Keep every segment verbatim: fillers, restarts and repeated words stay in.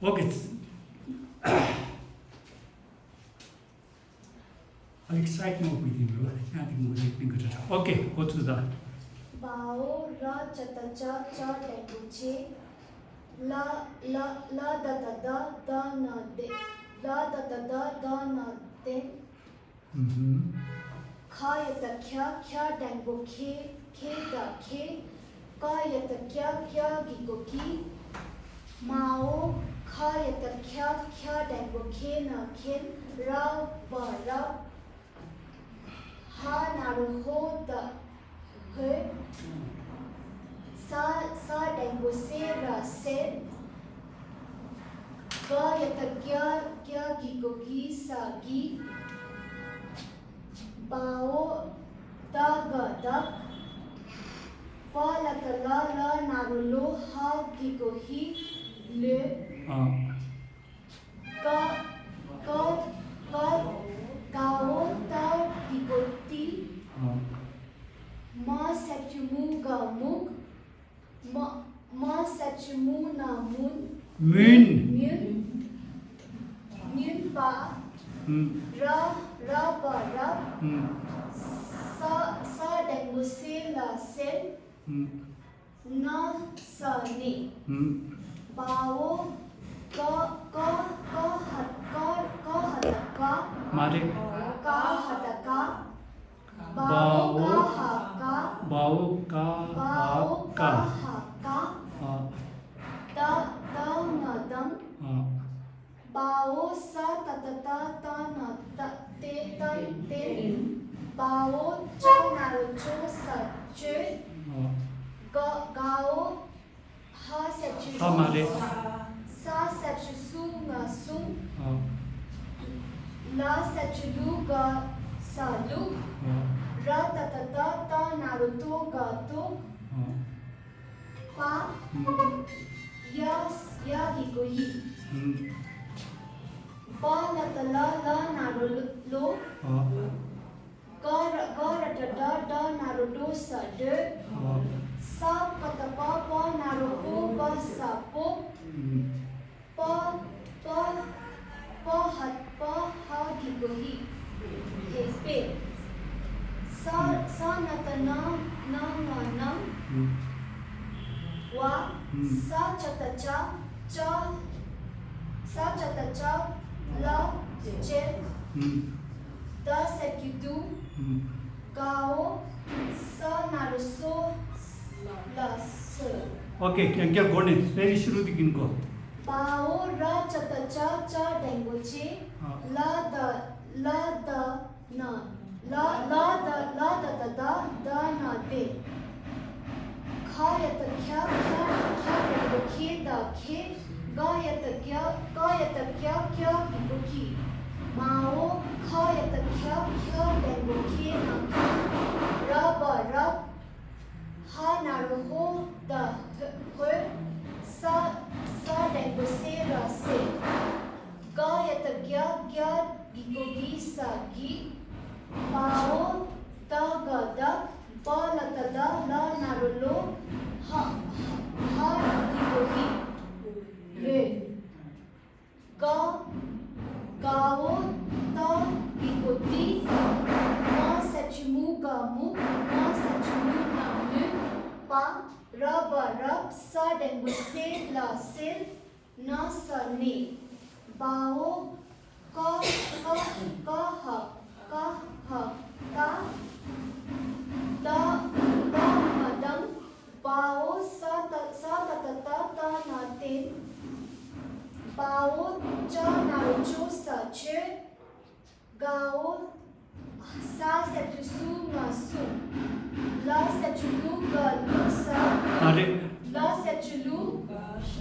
Okay. I'll excite more with you. Okay, go to the. Bao ra cha ta cha cha deng bu che. La la la da da da da na de. La da da da da na de. ཁ་ཡ་བཏགས་ཁྱ། ཁྱ་འགྲེང་བུ་ཁེ། ཁེ་བཏགས་ཁྱེ། ཀ་ཡ་བཏགས་ཀྱ། ཀྱ་གི་གུ་ཀྱི། མའོ། ཁ་ཡ་བཏགས་ཁྱ། ཁྱ་འགྲེང་བུ་ཁེ་ན་ཁེན། ར་བ་རབ། ཧ་ན་རོ་ཧོ་ད་ཧོད། ས་ས་འགྲེང་བུ་སེ་ར་སེར། ག་ཡ་བཏགས་གྱ། གྱ་གི་གུ་གི་ས་གི། བའོ་ད་ག་བདག་པ་ལ་བཏགས་ལ། ལ་ན་རོ་ལོ། ཧ་གི་གུ་ཧི། ལོས། ཨ། ཀ་ཀ་ཀ་གའོ་ཏ་གི་གུ་ཏི། ཨ། མ་ས་བཅུ་མུ་ག་མུག་མ་མ་ས་བཅུ་མུ་ན་མུན། མུན། མུན། མུན་པ། ཨུམ། ར་ར་བ་རབ། ཨུམ། ས་ས་འགྲེང་བུ་སེ་ལ་སེར། ཨུམ། ན་ས་ནི། ཨུམ། བའོ་ཀ་ཀ་ཀ་ཧ་ཀ་ཀ་ཧ་ད་ཀ་མ་རེད། ཀ་ཧ་ད་ཀ་བའོ་ཀ་ཧ་ཀ་བའོ་ཀ་ཧ་བའོ་ཀ་ཀ་ཧ་ཀ་ཨ། ད་ད་ང་དང་། ཨ། བའོ་ས་ཏ་ཏ་ཏ་ཏ་ན་ཏ་ཏེ་ཏན་ཏེན། བའོ་ཅ་ན་རོ་ཅོ་ས་ཅོས། ཨ། ག་གའོ་ཧ་ས་བཅུ་ཧ་མ་རེད། ས་ས་བཅུ་སུ་ང་སུང་། ཨ། ལ་ས་བཅུ་ལུ་ག་ས་ལུག་ཨ། ར་ཏ་ཏ་ཏ་ཏ་ན་རོ་ཏོ་ག་ཏོག་ཨ། པ། ཡ་ཡ་གི་གུ་ཡི། པ་ལ་བཏགས་ལ། ལ་ན་རོ་ལོ། ག་ར་ག་ར་ཏ་ཏ་ཏ་ན་རོ་ཏོ་ས་དོ། ས་པ་བཏགས་པ། པ་ན་རོ་པོ། པ་ས་པོ། པ་པ་པ་ཧ་པ་ཧ་གི་གུ་ཧི། ཧེ་པེ། ས་ས་ན་བཏགས་ན། ན་ང་ནང་། བ། ས་ཅ་བཏགས་ཅ། ཅ། ས་ཅ་བཏགས་ཅ། ལ་ཅེ། ད་ས་བཅུ་དུ། གའོ་ས་ན་རོ་སོ། ལ་སོ། Okay, ཡང་བསྐྱར་འགོ་ནས་very ཤུ་རུ་དེ་གིན་གོ། བའོ་ར་ཅ་བཏགས་ཅ། ཅ་འགྲེང་བུ་ཅེ། ཨ། ལ་ད་ལ་ད་ན། ལ་ལ་ད་ལ་ད་ད་ད་ད་ན་དེ། ཁ་ཡ་བཏགས་ཁྱ། ཁྱ་ཁྱ་འགྲེང་བུ་ཁེ་ད་ཁེ། ག་ཡ་བཏགས་གྱ། ག་ཡ་བཏགས་གྱ། གྱ་གི་གུ་གི། མའོ་ཁ་ཡ་བཏགས་ཁྱ། ཁྱ་འགྲེང་བུ་ཁེ་ན་ཁེན། ར་བ་རབ། ཧ་ན་རོ་ཧོ་ད་ཧོད། ས་ས་འགྲེང་བུ་སེ་ར་སེར། ག་ཡ་བཏགས་གྱ། གྱ་གི་གུ་གི་ས་གི། བའོ་ད་ག་བདག་པ་ལ་བཏགས་ལ། ལ་ན་རོ་ལོ། ཧ་ཧ་གི་གུ་ཧི། ལོས། ག་གའོ་ཏ་གི་གུ་ཏི། མ་ས་བཅུ་མུ་ག་མུག་མ་ས་བཅུ་མུ་ན་མུན། པ་ར་བ་རབ། ས་འགྲེང་བུ་སེ་ལ་སེར། ན་ས་ནི། བའོ་ཀ་ཀ་ཀ་ཧ་ཀ་ཧ་ཀ་ད་ད་ང་དང་། བའོ་ས་ཏ་ས་ཏ་ཏ་ཏ་ཏ་ན་ཏེན། བའོ་ཅ་ན་རོ་ཅོ་ས་ཅོས། གའོ་ས་ས་བཅུ་སུ་ང་སུ། ལ་ས་བཅུ་ལུ་ག་ལུག་ས། ཨ་རེད། ལ་ས་བཅུ་ལུ་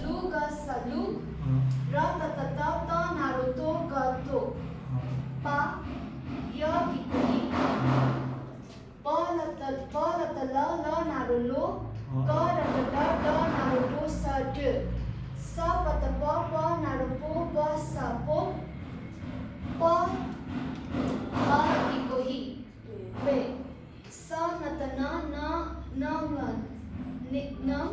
ལུ་ག་ས་ལུག་ཨ། ར་ཏ་ཏ་ཏ་ཏ་ན་རོ་ཏོ་ག་ཏོག་ཨ། པ་ཡ་གི་གུ་ཡི། པ་ལ་བཏགས་པ་ལ་བཏགས་ལ། ལ་ན་རོ་ལོ། ཨ། ག་ར་ཏ་གྲ་གྲ་ན་རོ་གྲོ་ས་གྲོས། ས་པ་བཏགས་སྤ་པ་ན་རོ་སྤོ་པ་ས་སྤོབས། པ་བ་གི་གུ་ཧི། པས། ས་ན་བཏགས་ན། ན་ན་ང་ནི་ནང་།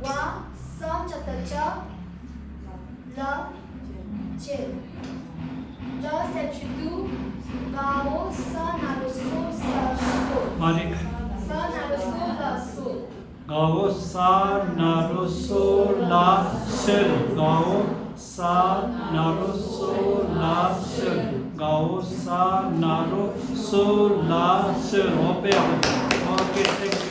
བ་ས་ཅ་བཏགས་སྤྱ། ལ་ཆེ། ད་སེམས་ཤུགས་དུ། གའོ་ས་ན་རོ་སོ་ས་སོ། མ་རེད། ས་ན་རོ་སོ་ལ་སོ། གའོ་ས་ན་རོ་སོ་ལ་སོ། གའོ་ས་ན་རོ་སོ་ལ་སོ། གའོ་ས་ན་རོ་སོ་ལ་སོ། ཨོ་པེ། ཨོ་ཀེ།